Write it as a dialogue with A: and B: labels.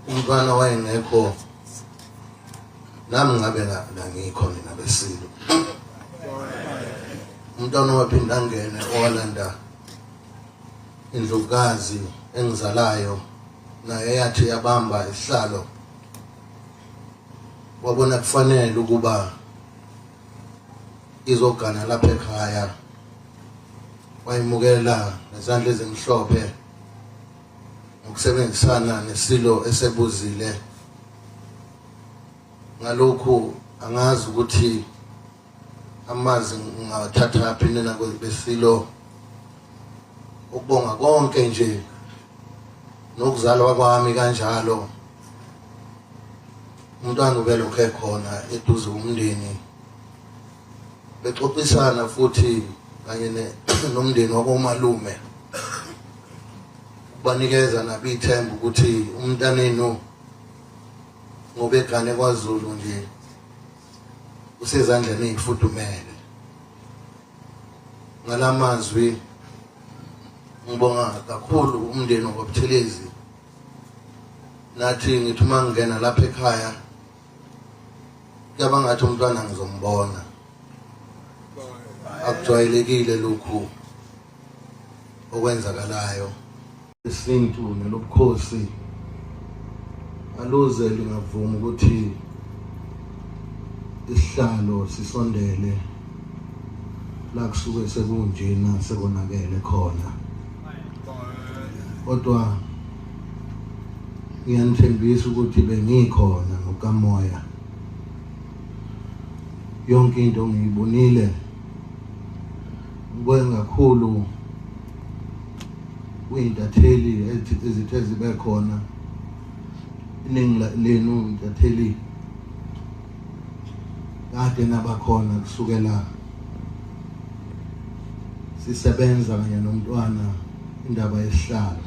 A: Umntwana wayengekho nami ngabe ngangikho mina besilo. Umntwana waphinda angene owalanda indlovukazi engizalayo naye yathi yabamba isihlalo wabona kufanele ukuba izogana lapha ekhaya wayimukela ngezandla ezimhlophe ngokusebenzisana nesilo esebuzile ngalokhu angazi ukuthi amazi ngingawathatha phi nina besilo ukubonga konke nje nokuzalwa kwami kanjalo umntwana ubelokhu ekhona eduze umndeni bexoxisana futhi kanye nomndeni wakomalume banikeza nabo ithemba ukuthi umntanenu ngoba egane kwaZulu nje usezandleni ezifudumele. Ngalamazwi ngibonga kakhulu umndeni wakwaButhelezi. Nathi ngithi uma ngingena lapha ekhaya kuyaba ngathi umntwana ngizombona. Akujwayelekile lokhu okwenzakalayo. Isintu nelobukhosi aluze lingavumi ukuthi isihlalo sisondele la kusuke sekunjena sekonakele khona kodwa ngiyanithembisa ukuthi bengikhona ngokamoya yonke into ngiyibonile ngibonge kakhulu kuyintatheli ezithe zibe khona iningi lenu intatheli kade nabakhona kusukela sisebenza kanye nomntwana indaba yesihlalo.